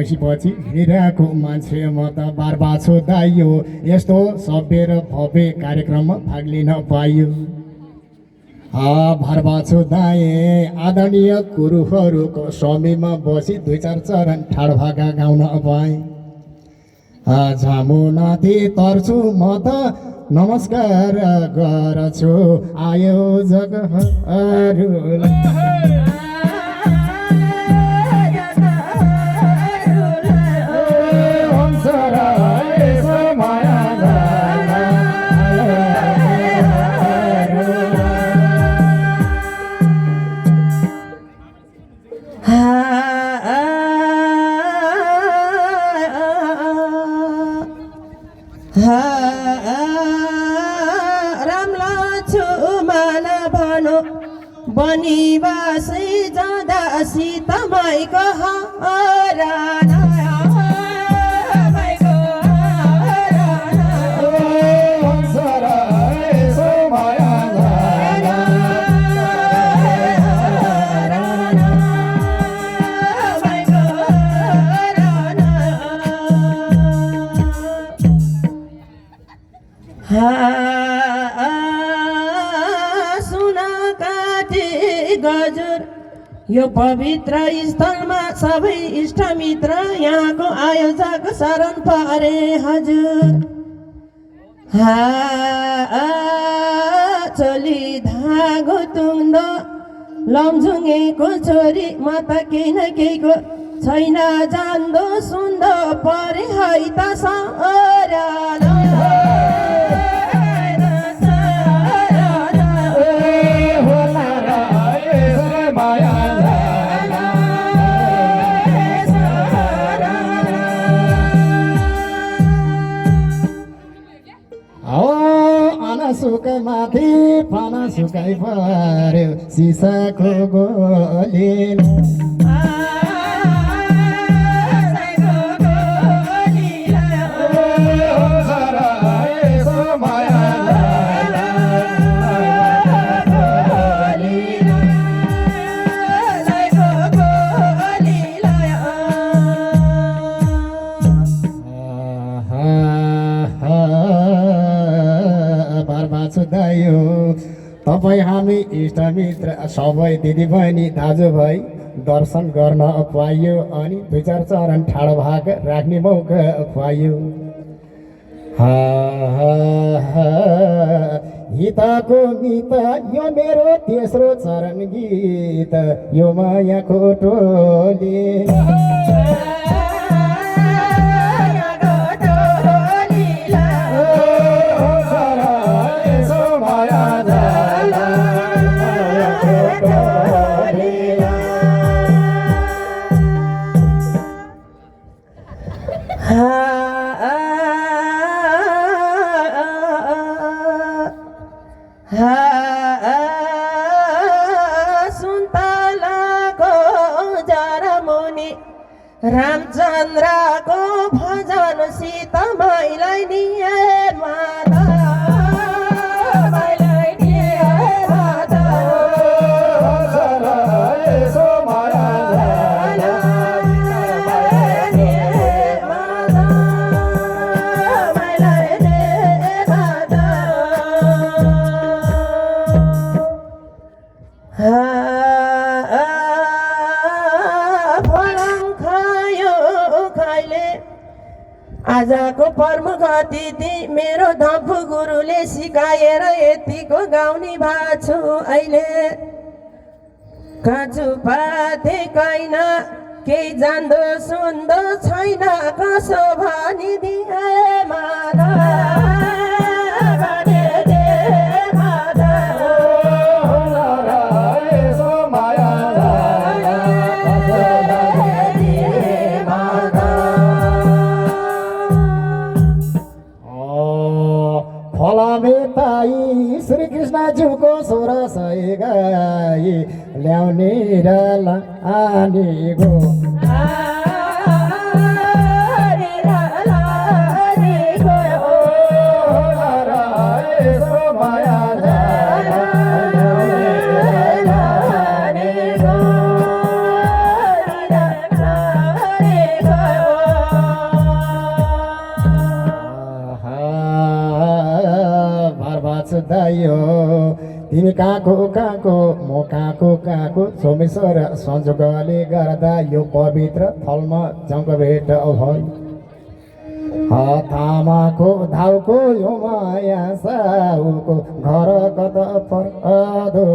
भएपछि हिँडिरहेको मान्छे म त बारबा छु दाइयो यस्तो सभ्य र भव्य कार्यक्रममा भाग लिन पाइयो भरबाछु दाएँ आदरणीय गुरुहरूको समयमा बसी दुई चार चरण ठाड भाका गाउन पाएँ झमुनाथि तर्छु म त नमस्कार गर्छु आयोजकहरूलाई बनिवासै जाँदा सीतामाईको हराना गजुर यो पवित्र स्थलमा सबै इष्टमित्र यहाँको आयोजक शरण परे हजुर चोली धागो तुङ्दो लम्झुङ्गेको छोरी म त केही न केहीको छैन जान्दो सुन्दो परे है त सराना सुकै माथि पाना सुकाइ पर्यो सिसाको गोलीले तपाईँ हामी इष्टमित्र सबै दिदीबहिनी दाजुभाइ दर्शन गर्न पाइयो अनि दुई चार चरण ठाडो भाग राख्ने मौका पाइयो हितको गीत यो मेरो तेस्रो चरण गीत यो मायाको टोली सुन्तलाको जरामुनि रामचन्द्रको भजन सीतामाईलाई निए माता आजको प्रमुख अतिथि मेरो धम्फु गुरुले सिकाएर यतिको गाउने भएको छु अहिले काँचु पाते कैन केही जान्दो सुन्दो छैन कसो भनिदिए माता श्री कृष्णज्यूको सोह्र सय गाई ल्याउने र लानेको छुदायो तिमी कहाँको कहाँको म कहाँको सोमेश्वर संजोगले गर्दा यो पवित्र थलमा जङ्ग भेट भयो तामाको धाउको यो माया साउको घर कता परदो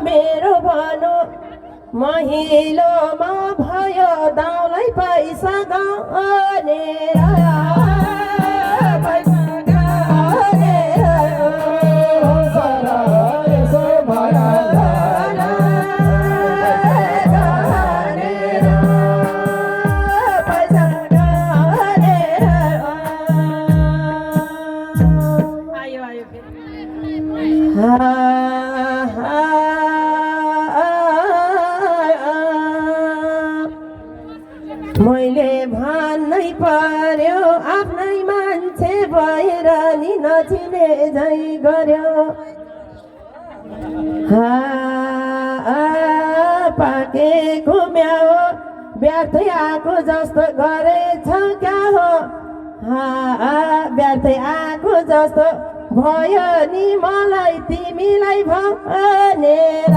मेरो भनो महिलोमा भयो दाउलाई पैसा गरेर मैले भन्नै पर्यो आफ्नै मान्छे भएर नि नचिने झै गर्यो पाकेको म्याउ व्यर्थै आएको जस्तो गरेछ क्या हो व्यर्थै आएको जस्तो भयो नि मलाई तिमीलाई भनेर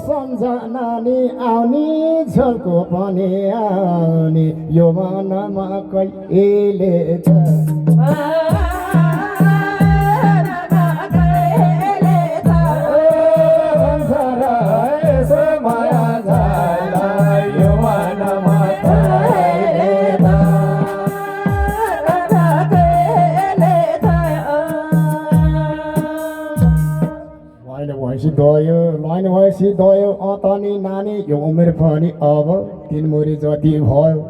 सम्झनानी आउने झोलको पनि आउने यो मनमा कहिले लाइन भएपछि दयो अतनी नानी यो उमेर पनि अब 3 मुरी जति भयो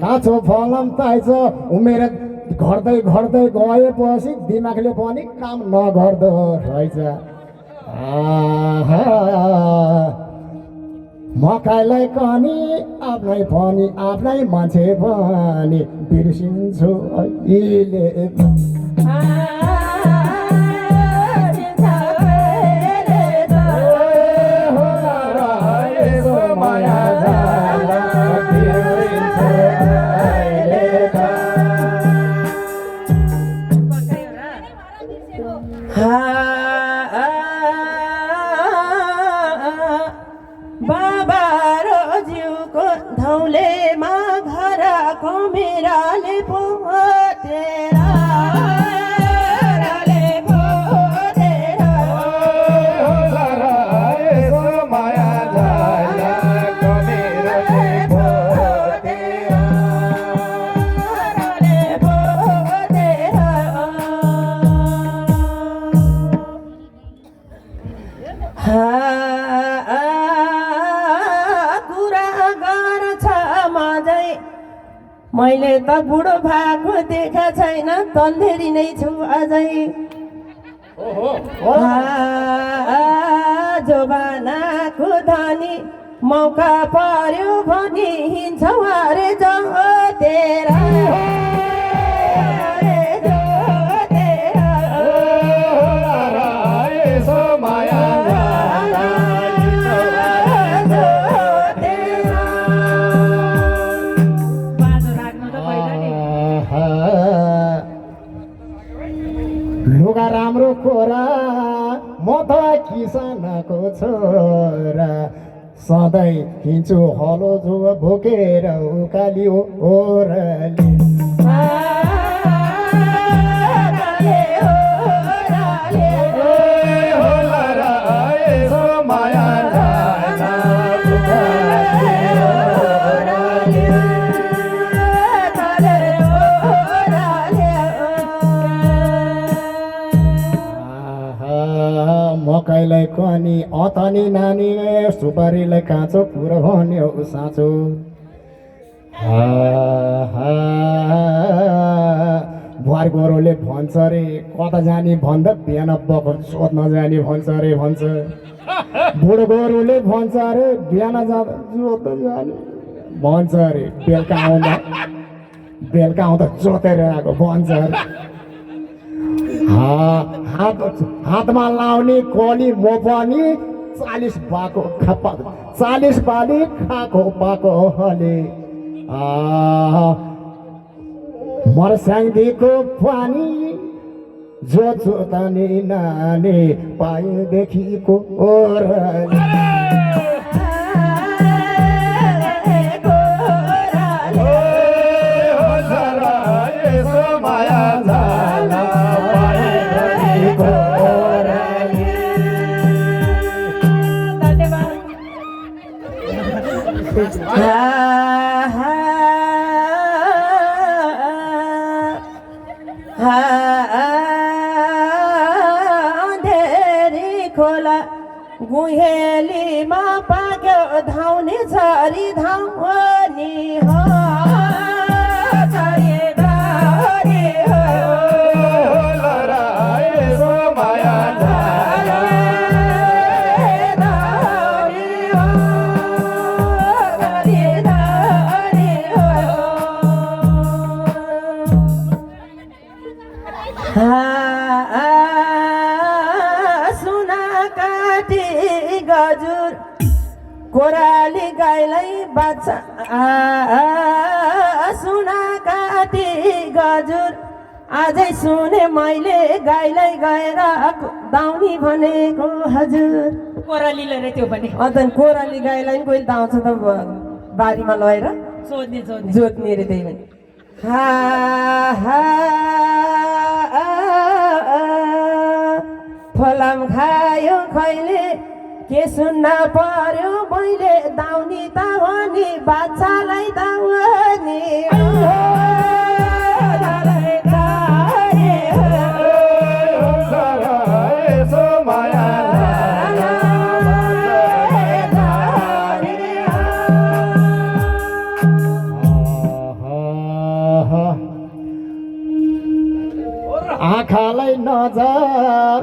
काँचो फलम ताइछ उमेर घट्दै गएपछि दिमागले पनि काम नगर्दो रहेछ मकैलाई कनी आफ्नै मान्छे पनि बिर्सिन्छु अहिले बाबा र जिउको धौलेमा घरको मेराले पोतेर मैले त बुढो भएको देखा छैन तन्देरी नै छु अझै जोबानाको धनी मौका पर्यो भनी हिँड्छौ अरे जतेर लुगा राम्रो कोरा म त किसानको छोरा सधैँ हिँड्छु हलो जो भोकेर उकाली ओराली कनी अतनी नानी सुपारीलाई काँचो कुरो भन्यो साँचो बुहार गोरोले भन्छ रे कता जाने भन्दा बिहान बखर सोध्न जाने भन्छ रे भन्छ बुढो गोरुले भन्छ अरे बिहान जाँदा जोत्न जाने भन्छ अरे बेलुका आउँदा जोतेर आएको भन्छ अरे हातमा लाउने कोली म पनि 40 बाको खपा 40 बाली खाको पाको हले मर्स्याङदेखिको पानी जो जोताने नाने पाएदेखिको ओह्राली धेरै खोला गुहेलीमा पाक्यो धाउने छरी धाउने हो सुना काटी गजुर कोराली गाईलाई बाछा सुना काटी गजुर आजै सुने मैले गाईलाई गएर दाउनी भनेको हजुर कोरालीले रे त्यो भने अदन कोराली गाईलाई नि कोही दाउँछ त बारीमा लगेर जोत्ने जोत्ने रे त्यही भने फलाम खायो खैले के सुन्न पर्यो मैले दाउनी दाउनी बाछालाई दाउनी आँखालाई नजर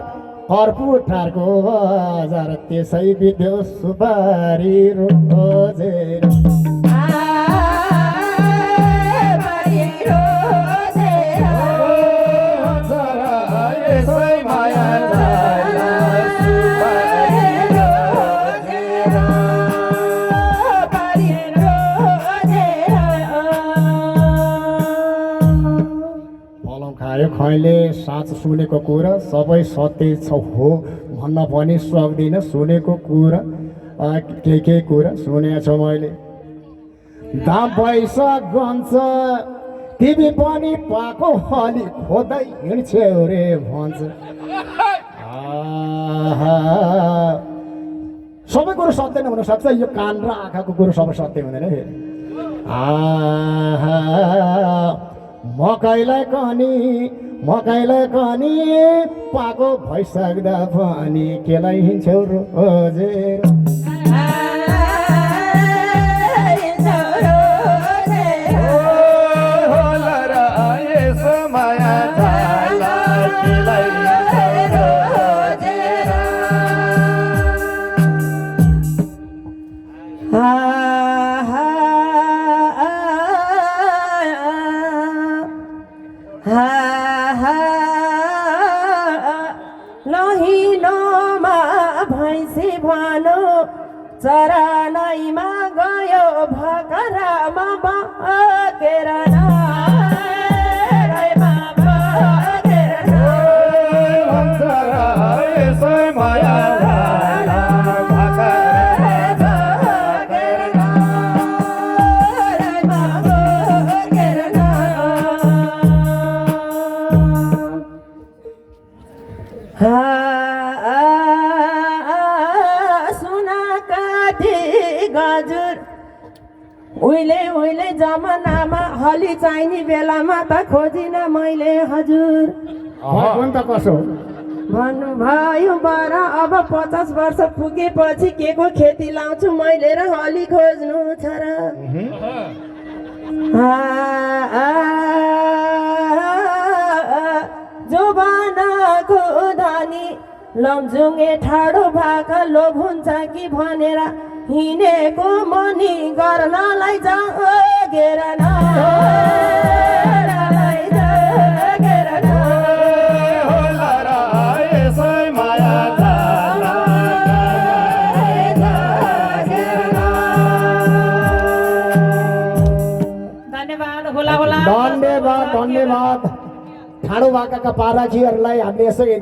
कर्पुठारको बजार त्यसै बित्यो सुपारी रोजेर खैले साँच सुनेको कुरा सबै सत्य छ हो भन्न पनि सक्दिनँ सुनेको कुरा के कुरा सुनेको छु मैले दाम पैसा गन्छ तिमी पनि पाएको अलि खोज्दै हिँड्छौ रे भन्छ सबै कुरो सत्य नै हुनसक्छ यो कान र आँखाको कुरो सबै सत्य हुँदैन फेरि मकैलाई कनी पाको भइसक्दा पनि केलाई हिँड्छौ रोजेर लहिलोमा भैँसी भनो चरानैमा गयो भकरामा बकेर उहिले जमानामा हली चाहिने बेलामा त खोजिन मैले हजुर त कसो भन्नुभयो बर अब 50 वर्ष पुगेपछि के को खेती लाउँछु मैले र हली खोज्नु छ र जोबानाको धनी लमजुङे ठाडो भाका लोभ हुन्छ कि भनेर हिँडेको मनी गर्नलाई जागेर धन्यवाद होला होला धन्यवाद धन्यवाद ठाडो भाकाका पाराखीहरूलाई हामीले यसो यदि